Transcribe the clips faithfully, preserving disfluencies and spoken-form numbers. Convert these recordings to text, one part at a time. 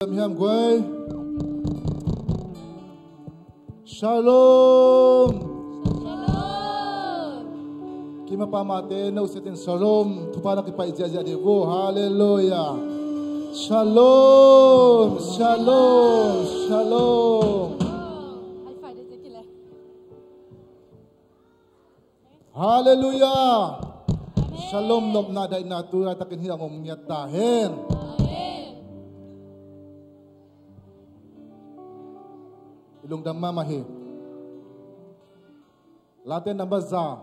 Lam hiam guai. Shalom. Shalom. Kimapa mate no setin shalom. Thupha na kipai ziazia di gu. Hallelujah. Shalom. Shalom. Shalom. Hallelujah. Shalom nopna daihna tu laitakin hi ang om ngiat ta hen. I lungdam mahmah hi. Late number za,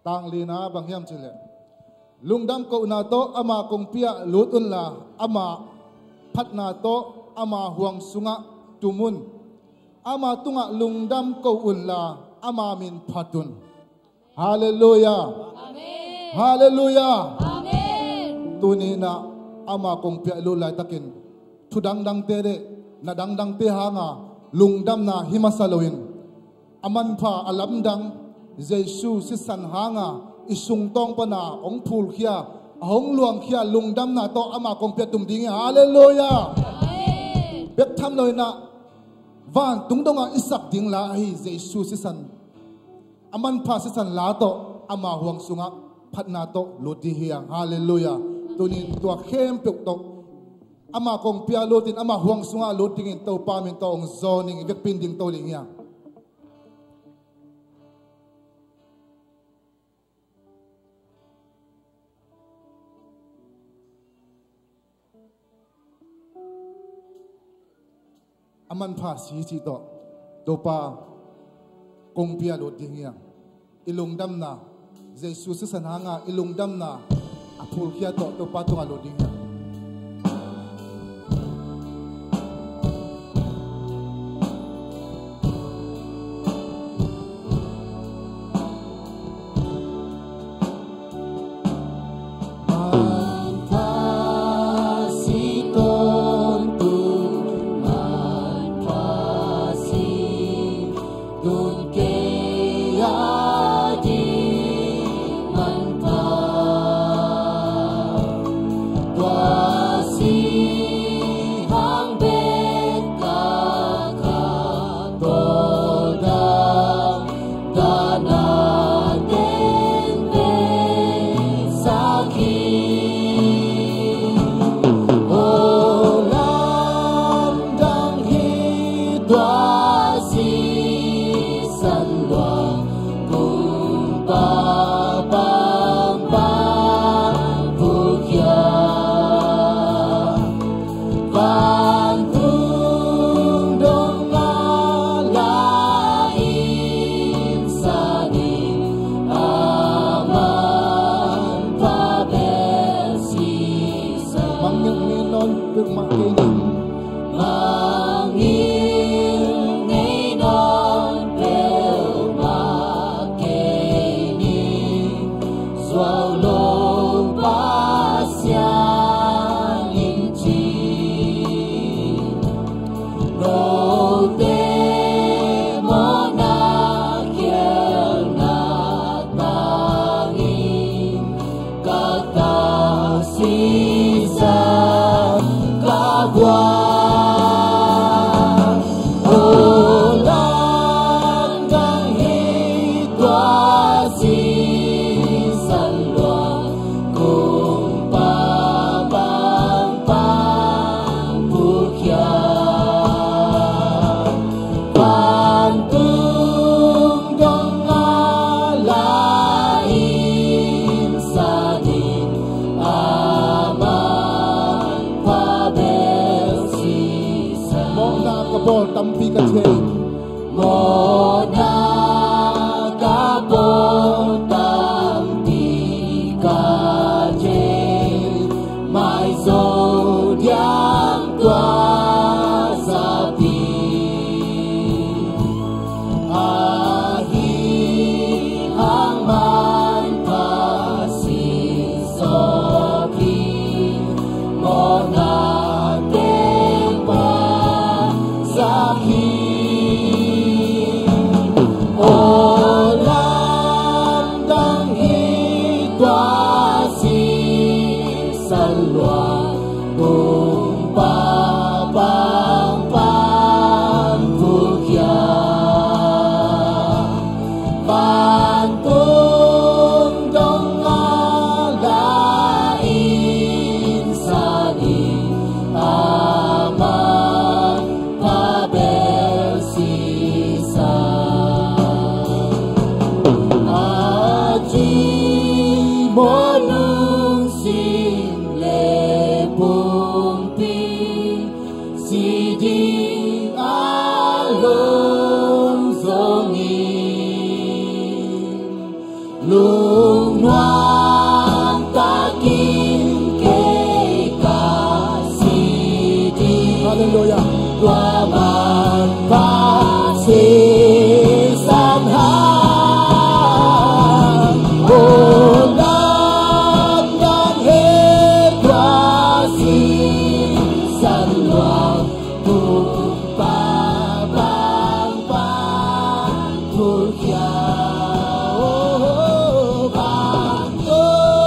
tang lina bang hiam cileh, lungdam kohna tawh ama kongpi ah lut unla, ama phatna tawh ama huang sungah tum un. Ama tungah lungdam ko unla ama min phat un. Hallelujah. Amen. Hallelujah. Amen. Tuni inah ama kongpi ah lut laitakin thu dangdangte deh, na dangdangte hanga lungdamna hi masa loin, a manpha a lamdang Jesu sisan hanga i sungtawng pana hong phulkhia, a hong luangkhia lungdamna tawh ama kongpi ah tum ding hi. Hallelujah. Amen. Bek tham loinah vantung dongah i sak ding la ahi Jesu sisan, a manpha sisan la tawh ama huang sungah phatna tawh lut ding hi ang. Hallelujah. Tunin tua khempeuh tawh ama kongpi ah lutin ama huang sungah lut dingin Topa min tawh hong zawn ing. I vekpi in ding to ding hi ang. A manpha sisi tawh Topa kongpi ah lut ding hi ang. I lungdamna, Jesu sisan hanga i lungdamna a phulkhia tawh Topa tungah lut ding hi ang. Vantung dong a la in sa ding a manpha bel sisa. Mangngilh ngei nawn peuhmah kei ning. Mangngilh ngei nawn peuhmah kei ning. Zuau lo Pasian in ci. Note mawhna khialhna tangin ka taksi sa ka guan. O lamdang hi tua sisan luang kong pa bang pang pulkhia. Vantung dong a la in sa ding a manpha bel sisa. Mawhna ka bawl tampi ka thei. Mawhna ka bawl tampi ka thei. Mai zo diam tua zapi. Ahi hang manpha si sawpi. Mawhna teng pan zak hi. Aw lamdang hi tua sisan luang kong pa Tung zongin lungnuam takin kei ka si ding. Halleluiah. Tua Manpha sisan hang, undang dang he tua sisan luang, Topa Pangpang Pulkia. Oh, Pangpang Pulkia.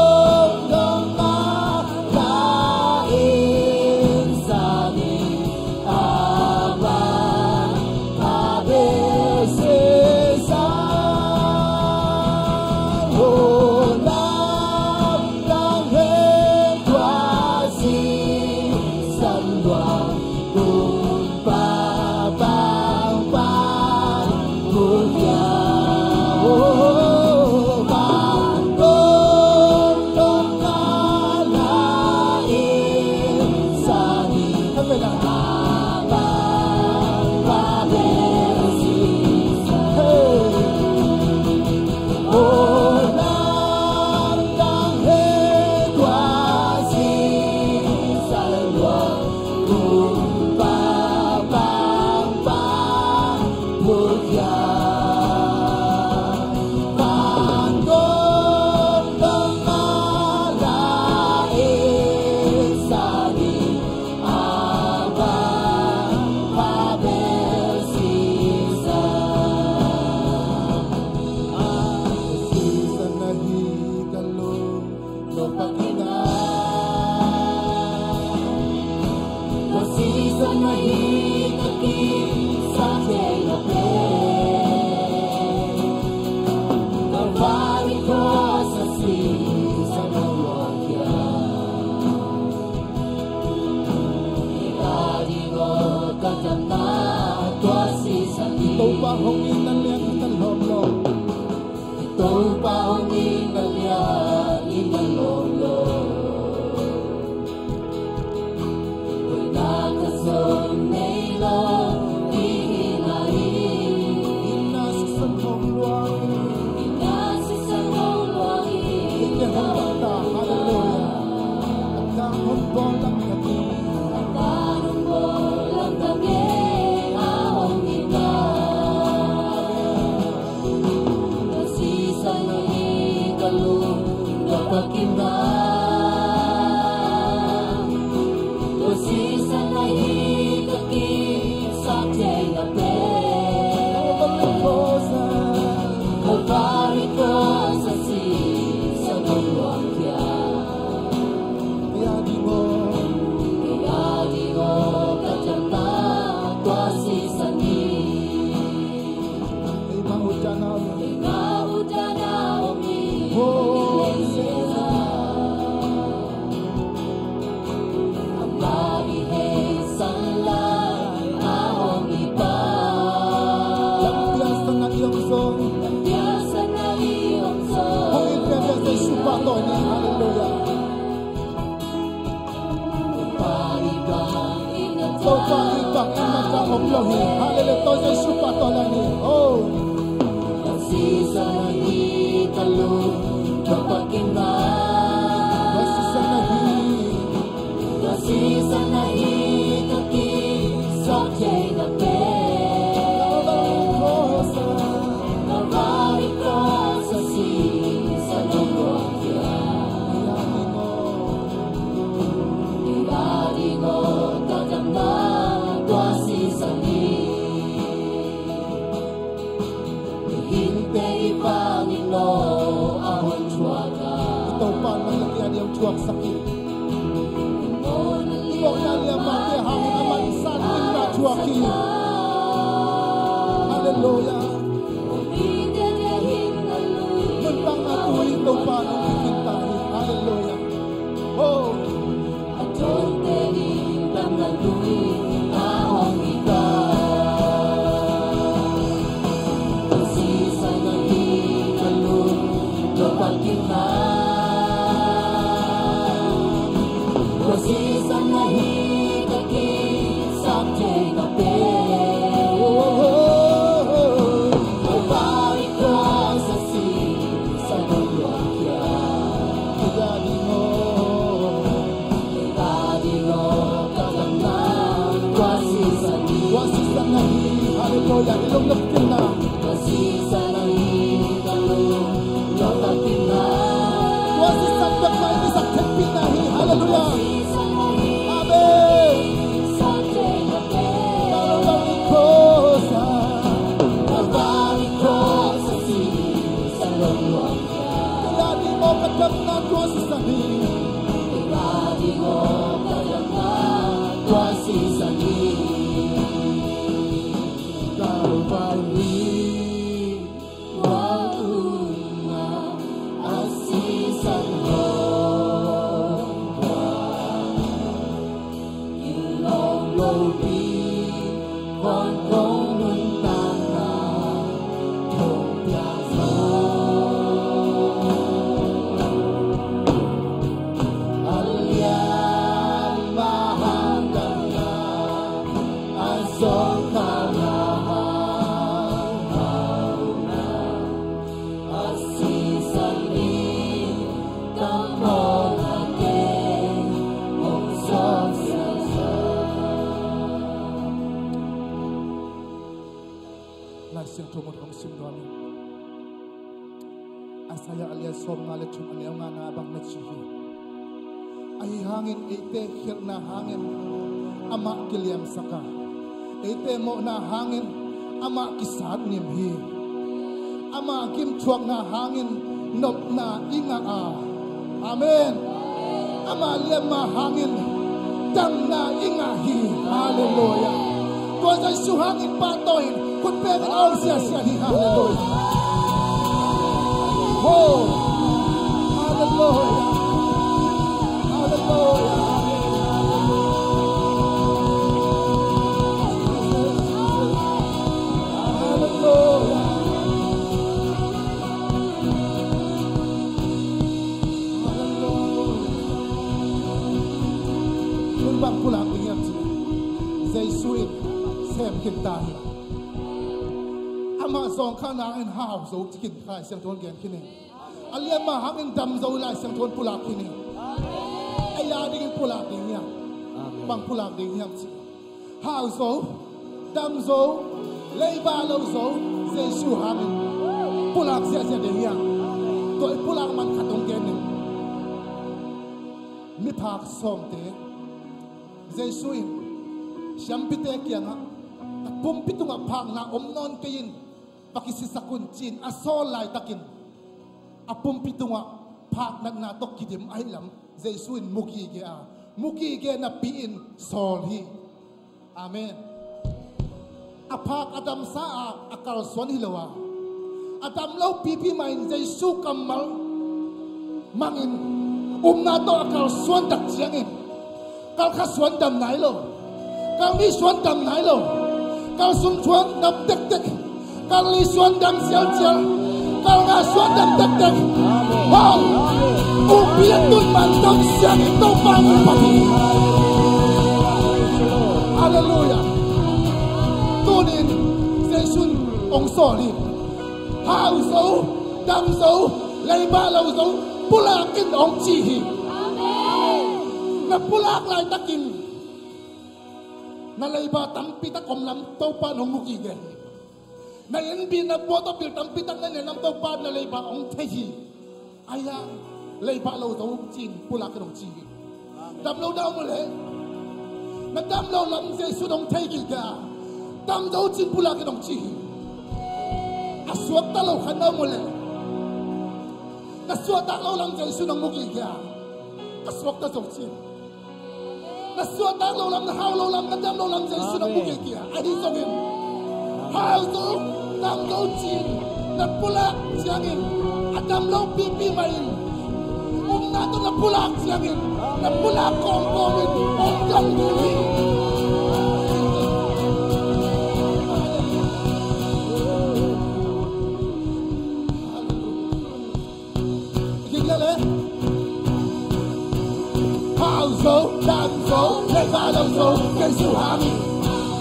Topa hong itna lian hi ta lawmlawm. Topa hong itna lian hi ta lawmlawm. Koina ka zong nei lo ding hi na hi. Itna sisan hong luang hi. Itna sisan hong luang hi. Itna hong luang ta. Halleluiah. Ka hong bawl lam ka ti. Ka hong bawl lam ka ti. A hong itna. Amen. Halleluiah. Topa i bang i mata om lo hi. Halleluiah. Topa Jesu pahtawi lai ni. Oh. Topa nang na dia dia thuak sak hi. Topa na dia ma dia hangin a man san in na thuak hi. Halleluiah. Mun bang a tui Topa nang kikin ta hi. Halleluiah. Oh. Tua sisan na hi. Halleluiah. I lungdam kei na. Tua sisan bek lai i sak thekpihna hi. Halleluiah. Amen. Calvary cross, Calvary cross, sisan na hi. Kei a ding maw ka damna tua sisan hi. Kei a ding maw ka damna tua sisan hi. Calvary, Calvary, a sisan hong Lai Siangtho mun kong sim nuam ing. Isaiah a lian sawmnga le thum, a neu ngana bang na ci hi. Ahi hangin eite khialhna hangin amah kiliamsak a, eite mawhna hangin amah kisatnim hi. Ama gimthuakna hangin nopna i ngah a. Amen. Ama liamma hangin damna i ngah hi. Halleluiah. Tua Jesu hangin pahtawi in khut bengin a om siasia hi. Halleluiah. Oh. Halleluiah. Halleluiah. Halleluiah. Tun bang pulak ding hiam cih leh, Jesu in sem khin ta hi. Amah zawngkhal nangin hau zo ci khin, Lai Siangtho in gen khin hi. A liamma hangin dam zo, Lai Siangtho in pulak khin hi. Ei a dingin pulak ding hiam? Amen. Bang pulak ding hiam cih leh, hau zo, dam zo, leiba lo zo, Jesu hangin pulak ziahziah ding hiam? Tua i pulak man khat hong gen ning. Miphak sawmte, Jesu in siampite kiangah, "Ka pumpi tungah phakna om nawn kei in, va kisisak un," ci-in a sawl laitakin, a pumpi tungah phaknatna tawh kidim ahih lam Jesu in mu gige a, mu gige napi-in sawl hi. Amen. A phak a damsa a, a kalsuan hi lo a, a dam lo pipi mah in Jesu kammal mangin upna tawh a kalsuan tak ciangin, kal khat suan dam nai lo, kal nih suan dam nai lo, kal sung suan dam tektek, kal li suan dam sialsial, kal nga suan dam tektek. Wow! Ukpi a tun man dam siangin Topa min phat hi. Halleluiah. Tunin Jesu in hong sawl hi. Hau zo, dam zo, leiba lo zo, pulak in hong ci hi. Na pulak laitakin na leiba tampi tak om lam Topa in hong mu gige hi. Na innbitna bua tawh bil tampi tak na nei lam Topa in na leiba hong thei hi. Ahi hang leiba lo zo ci-in pulak in hong ci hi. Dam lo na om uh leh, na dam lo lam Jesu in hong thei gige a, dam zo ci-in pulak in hong ci hi. A suakta lo khat na om uh leh, na suahtak lo lam Jesu in hong mu gige a, ka suakta zo ci-in. Na suahtak lo lam, na hau lo lam, na dam lo lam Jesu in hong mu gige a. Ahi zongin hau zo, dam zo ci-in na pulak ciangin, a dam lo pipi mah in upna tawh na pulak ciangin, na pulak kawmkawm in hong dam ding hi. Hallelujah. Kik leh leh. Hau zo, dam zo, leiba lo zo, Jesu hangin.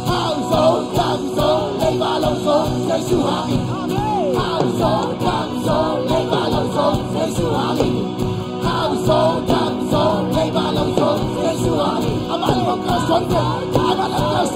Hau zo, dam zo, leiba lo zo, Jesu hangin. Hau zo, dam zo, leiba lo zo, Jesu hangin. Hau zo, dam zo, leiba lo zo, Jesu hangin. Amah lam kalsuan ve, amah lam kalsuan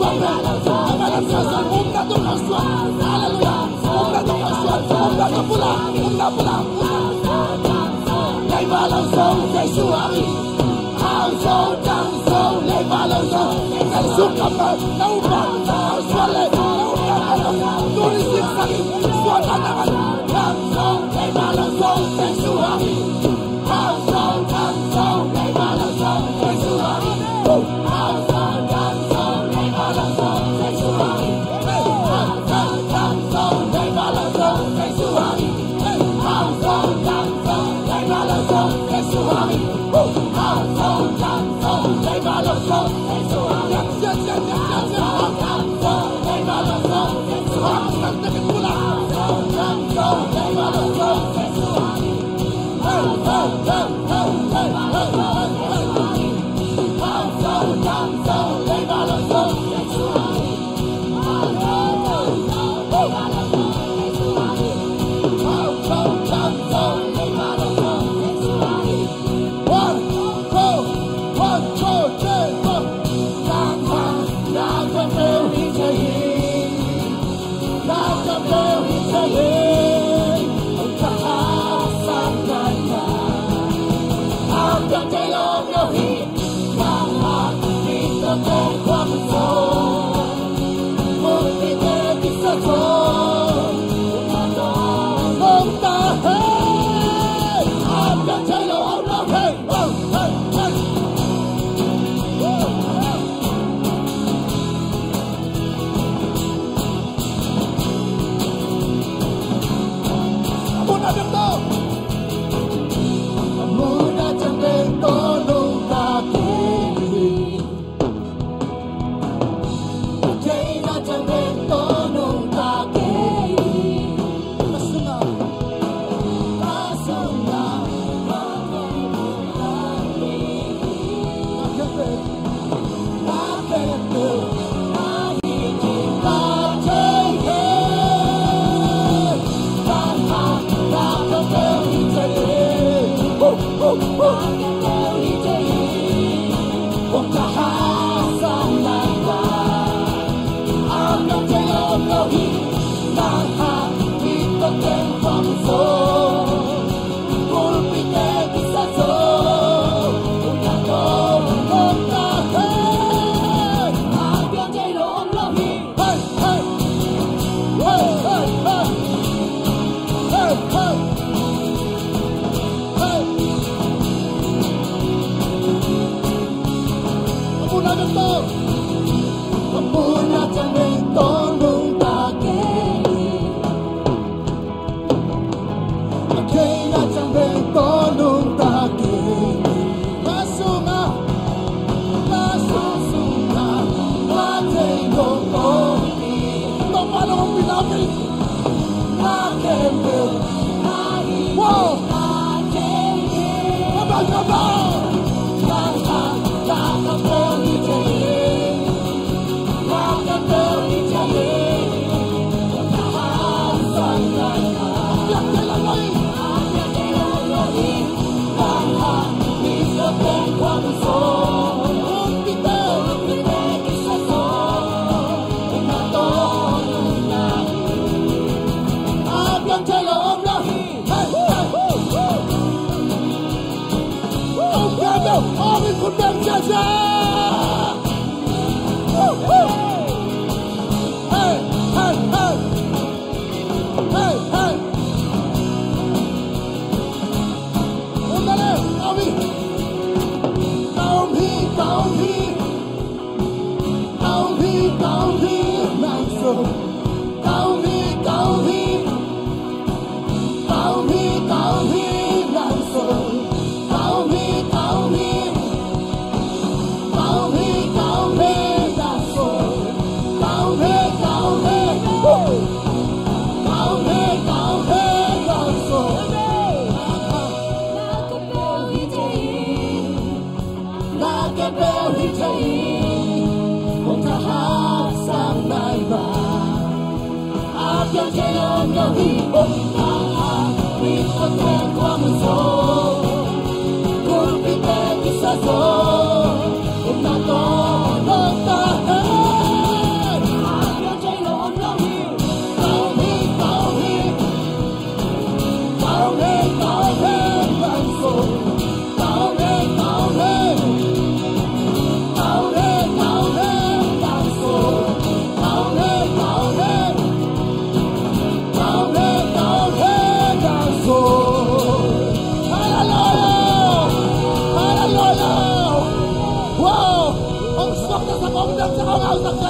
Hallelujah.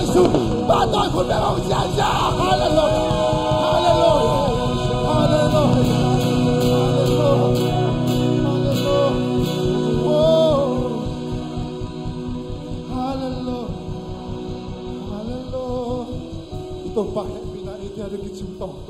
Hallelujah. Hallelujah. Hallelujah. Hallelujah. Hallelujah. Hallelujah. I Topa hehpihna eite adingin kicing tawh.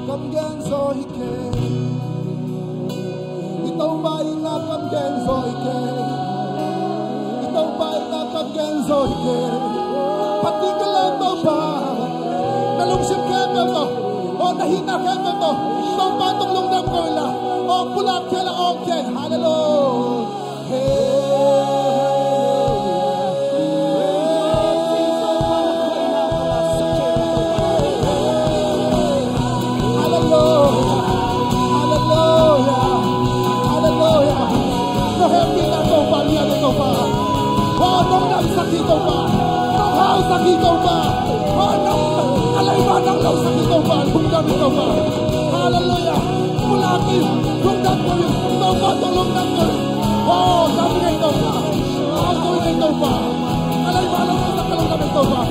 Kam gen zaw hi kei. I Topa itna kam gen zaw hi kei. I Topa itna kam gen zaw hi kei. Phat ding ka lem Topa. Na lungsim khempeuh tawh, aw, na hihna khempeuh tawh Topa tawh lungdam ko inla, aw, pulak khia la, aw, khia. Halleluia. Halleluia. Halleluia. Halleluia. No hehpihna Topa lian hi Topa. Aw, nong damsak hi Topa. Nong hausak hi Topa. Aw, nong, a leiba nong losak hi Topa. Lungdam hi Topa. Halleluia. Pulak hi. Lungdam ko hi. Topa tawh lungdam ko hi. Aw, dam ngei Topa. Aw, ko ngei Topa. A leiba nong losak ka lungdam hi Topa.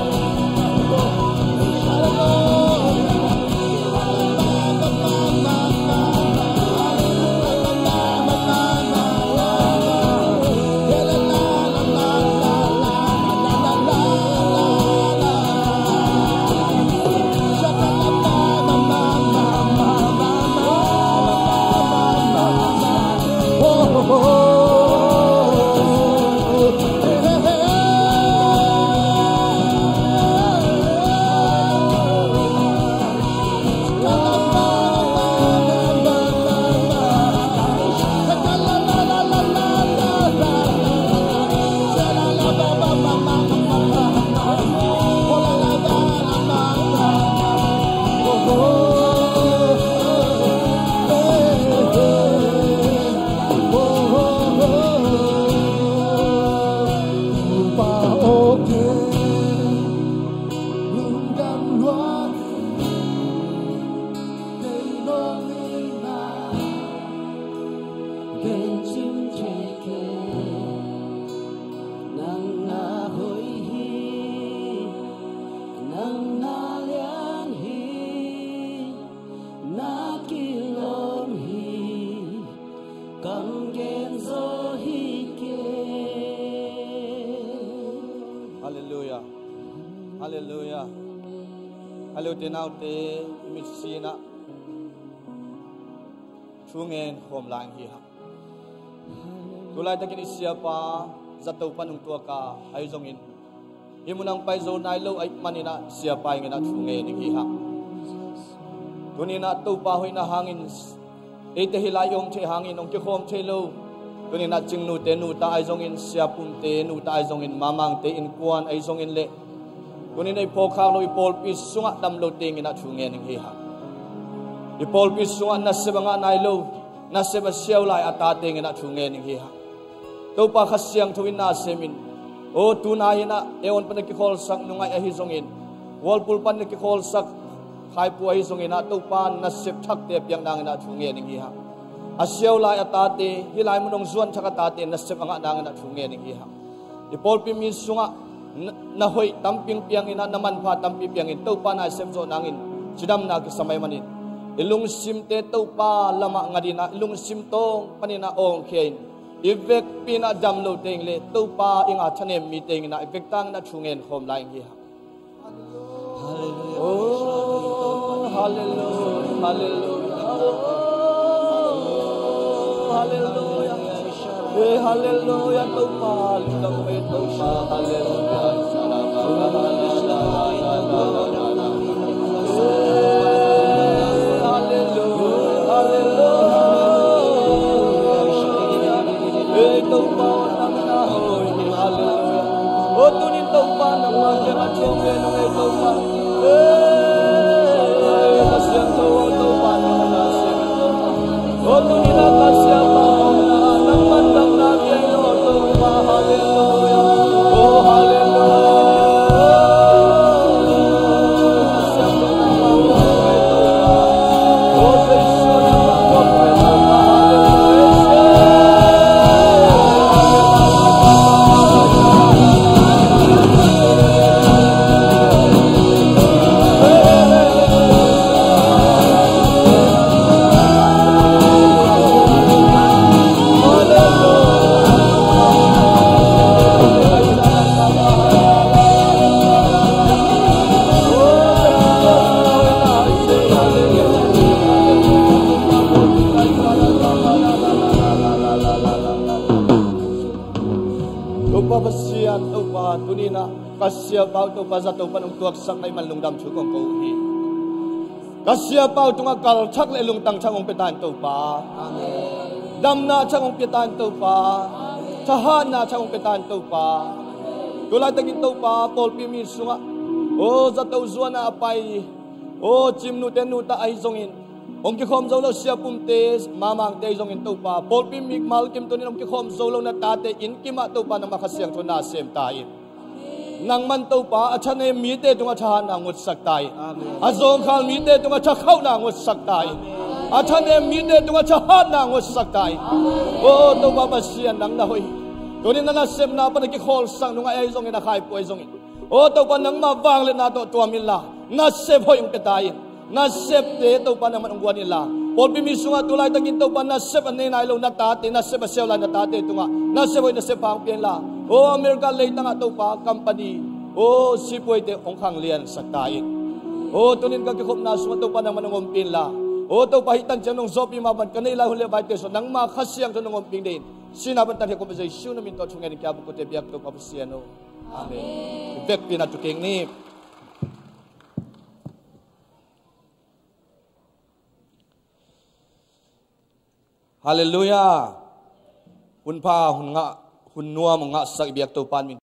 Nang na hoih hi, nang na lian hi, na kilawm hi, kam gen zaw hi kei. Halleluia. Halleluia. Halleluia, naute, i mitsi in ah thu ngen khawm lai ing hi hang. Tulaitakin i siapa zato pan hong tuak a, ahi zongin hih munah hong pai zo nai lo ahih manin ah siapa in ah thu ngen ing hi hang. Tuni in ah Topa hoihna hangin eite hih lai i om theih hangin hong kikhawm thei lo. Tuni in ah Cingnute nuta ahi zongin, Siapumte nuta ahi zongin, Mamangte innkuan ahi zongin leh tuni in ah i phawkkhak lo i pawlpi sungah dam lo teng in ah thu ngen ing hi hang. I pawlpi sungah nasep a ngah nai lo, nasep a siau lai a tate in ah thu ngen ing hi hang. Topa Kha Siangtho in na sem in. Aw, tunai in ah A O N pan a kikhawlsak Nungaih ahi zongin, Walpul pan a kikhawlsak Khaipu ahi zongin ah Topa nasep thakte a piak nangin ah thu ngen ing hi hang. A siau lai a tate, hih lai mun hong zuan thak a tate nasep a ngah nangin ah thu ngen ing hi hang. I pawlpi mi sungah na, na hoih tampi piangin ah, na manpha tampi piangin Topa na i sepzawh nangin cidamna kisam ahih manin i lungsimte Topa lamah ngat in ah, i lungsim tawng panin ah awngkhia in, i vekpi in ah dam lo teng leh Topa i nga thanem mi teng in ah i vek tangin ah thu ngen khawm lai ing hi hang. Oh, halleluia, halleluia. Oh, halleluia. Hey, halleluia, Topa, lungdam ei Topa, halleluia. Hey, halleluia, halleluia. Hey, Topa, nang na hoih, halleluia. Oh, tuni Topa nangmah kiangah thu ngen ing ei Topa. Eh, Kha Siangtho aw Topa nangmah na sem in Topa. Oh, tuni na Kha Siapa aw nangmah damna kiang aw Topa. Halleluia. Oh, halleluia. Topa, tuni-in ah ka siapa uh Topa, zato pan hong tuaksak na hih man lungdam thu kong ko uh hi. Ka siapa uh tungah kalthak le lungtang thak hong pia ta in Topa. Damna thak hong pia ta in Topa. Thahatna thak hong pia ta in Topa. Tu laitakin Topa, pawlpi mi sungah, aw, zato zuan a pai, aw, Cimnute nuta ahi zongin, hong kikhawm zo lo siapumte, mamangte ahi zongin Topa, pawlpi mi malkim tuni-in hong kikhawm zo lo na tate innkim ah Topa, nangmah Kha Siangtho na sem ta in. Nangman Topa, a thanem mite tungah thahatna ngutsak ta in. Amen. A zawngkhal mite tungah thakhauhna ngutsak ta in. Amen. A thanem mite tungah thahatna ngutsak ta in. Amen. Aw Topa Pasian, nang na hoih. Tuni-in na nasepna pan a kikhawlsak nungak ahi zongin, a khaipuai zongin, aw Topa, nangmah vangliatna tawh tuam inla, nasep hoih hong pia ta in. Nasepte Topa, nangman hong guan inla, pawlpi mi sungah tu laitakin Topa, nasep a nei nai lo na tate, nasep a siau lai na tate tungah nasep hoih, nasep pha hong pia inla, aw America leitangah Topa, company, aw sipuaite hong khangliansak ta in. Aw tuni-in ka kikhopna sungah Topa, nangman hong ompih inla, aw Topa, hih tan ciang nong zawhpih mah bang ka neih lai hun le vaite sungah nangmah Kha Siangtho nong ompih ding in, sihna pan tangkhia kong pia Jesu na min tawh thungen in ka buk kote biak Topa Pasian aw. Amen. Amen. Vekpi-in a tu kik ni. Halleluiah. Hun pha, hun ngah, hun nuam hong ngahsak i biak Topa in